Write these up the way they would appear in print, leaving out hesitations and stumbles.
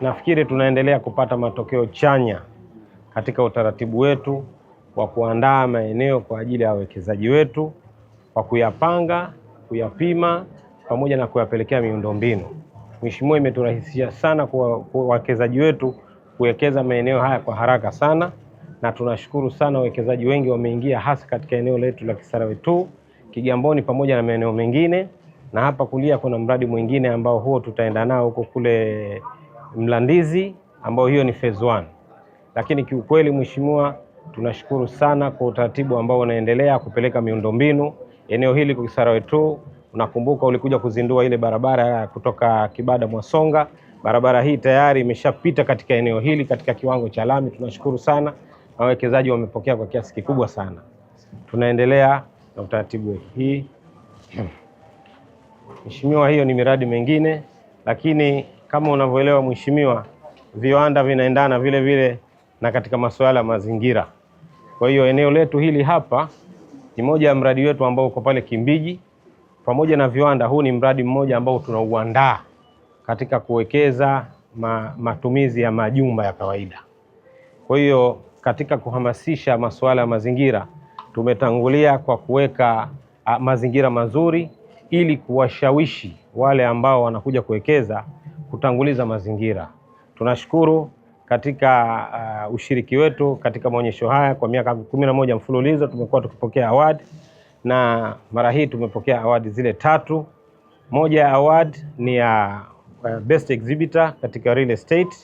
Nafikiri tunaendelea kupata matokeo chanya katika utaratibu wetu wa kuandaa maeneo kwa ajili ya wawekezaji wetu kwa kuyapanga, kuyapima pamoja na kuyapelekea miundombinu. Mheshimiwa, imeturahisishia sana kwa wawekezaji wetu kuwekeza maeneo haya kwa haraka sana, na tunashukuru sana wawekezaji wengi wameingia hasa katika eneo letu la Kisarawe 2, Kigamboni pamoja na maeneo mengine, na hapa kulia kuna mradi mwingine ambao huo tutaenda nao huko kule Mlandizi, ambao hiyo ni phase 1. Lakini kiukweli Mheshimiwa, tunashukuru sana kwa utaratibu ambao unaendelea kupeleka miundombinu eneo hili kwa Kisarawe 2. Unakumbuka ulikuja kuzindua ile barabara kutoka Kibada Mwasonga. Barabara hii tayari imeshapita katika eneo hili katika kiwango cha lami. Tunashukuru sana na wawekezaji wamepokea kwa kiasi kikubwa sana. Tunaendelea na utaratibu wetu. Hii Mheshimiwa, hiyo ni miradi mingine, lakini kama unavyoelewa Mheshimiwa, viwanda vinaendana vile vile na katika masuala ya mazingira. Kwa hiyo eneo letu hili hapa ni moja ya mradi wetu ambao uko pale Kimbiji pamoja na viwanda. Huu ni mradi mmoja ambao tunauandaa katika kuwekeza matumizi ya majumba ya kawaida. Kwa hiyo katika kuhamasisha masuala ya mazingira tumetangulia kwa kuweka mazingira mazuri ili kuwashawishi wale ambao wanakuja kuwekeza kutanguliza mazingira. Tunashukuru katika ushiriki wetu katika maonyesho haya kwa miaka 11 mfululizo tumekuwa tukipokea award, na mara hii tumepokea award zile tatu. Moja ya award ni ya best exhibitor katika real estate,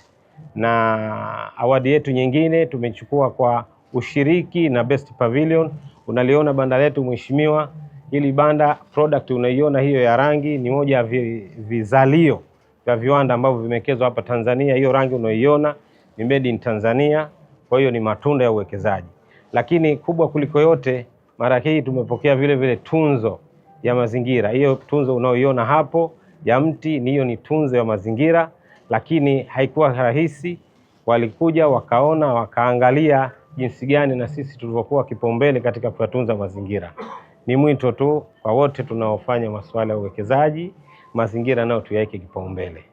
na award yetu nyingine tumechukua kwa ushiriki na best pavilion. Unaliona banda letu Mheshimiwa, hili banda product unaiona hiyo ya rangi ni moja ya vizalio vya viwanda ambavyo vimewekezwa hapa Tanzania. Hiyo rangi unaiona ni made in Tanzania, kwa hiyo ni matunda ya uwekezaji. Lakini kubwa kuliko yote, mara hii tumepokea vile vile tunzo ya mazingira. Hiyo tunzo unaoiona hapo ya mti ni hiyo ni tunzo ya mazingira, lakini haikuwa rahisi. Walikuja wakaona wakaangalia jinsi gani na sisi tulivyokuwa kipaumbele katika kuyatunza mazingira. Ni mwito tu kwa wote tunaofanya masuala ya uwekezaji, mazingira nayo tuyaweke kipaumbele.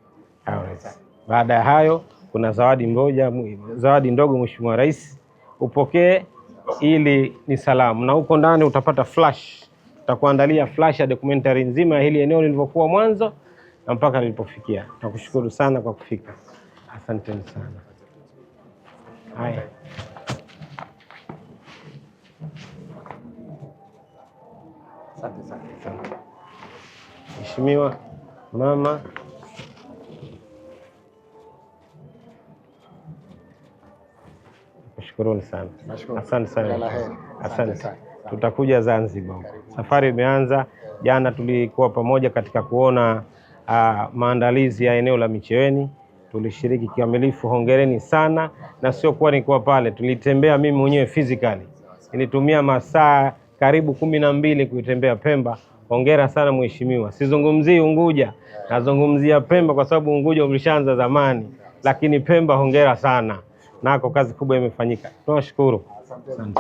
Baada ya hayo, kuna zawadi moja, zawadi ndogo Mheshimiwa Rais upokee, ili ni salamu, na huko ndani utapata flash, tutakuandalia flash ya documentary nzima ya hili eneo lilivyokuwa mwanzo na mpaka lilipofikia. Nakushukuru sana kwa kufika, asanteni sana. Haya. Asante sana. Mheshimiwa mama, Nashukuruni sana, asante sana, asante. Tutakuja Zanzibar huko, safari imeanza jana. Tulikuwa pamoja katika kuona maandalizi ya eneo la Micheweni, tulishiriki kikamilifu. Hongereni sana, na sio kuwa nikuwa pale, tulitembea mimi mwenyewe physically, nilitumia masaa karibu 12 kuitembea Pemba. Hongera sana mheshimiwa. Sizungumzii Unguja, nazungumzia Pemba kwa sababu Unguja umeshaanza zamani, lakini Pemba hongera sana, nako kazi kubwa imefanyika. Tunashukuru, asante sana.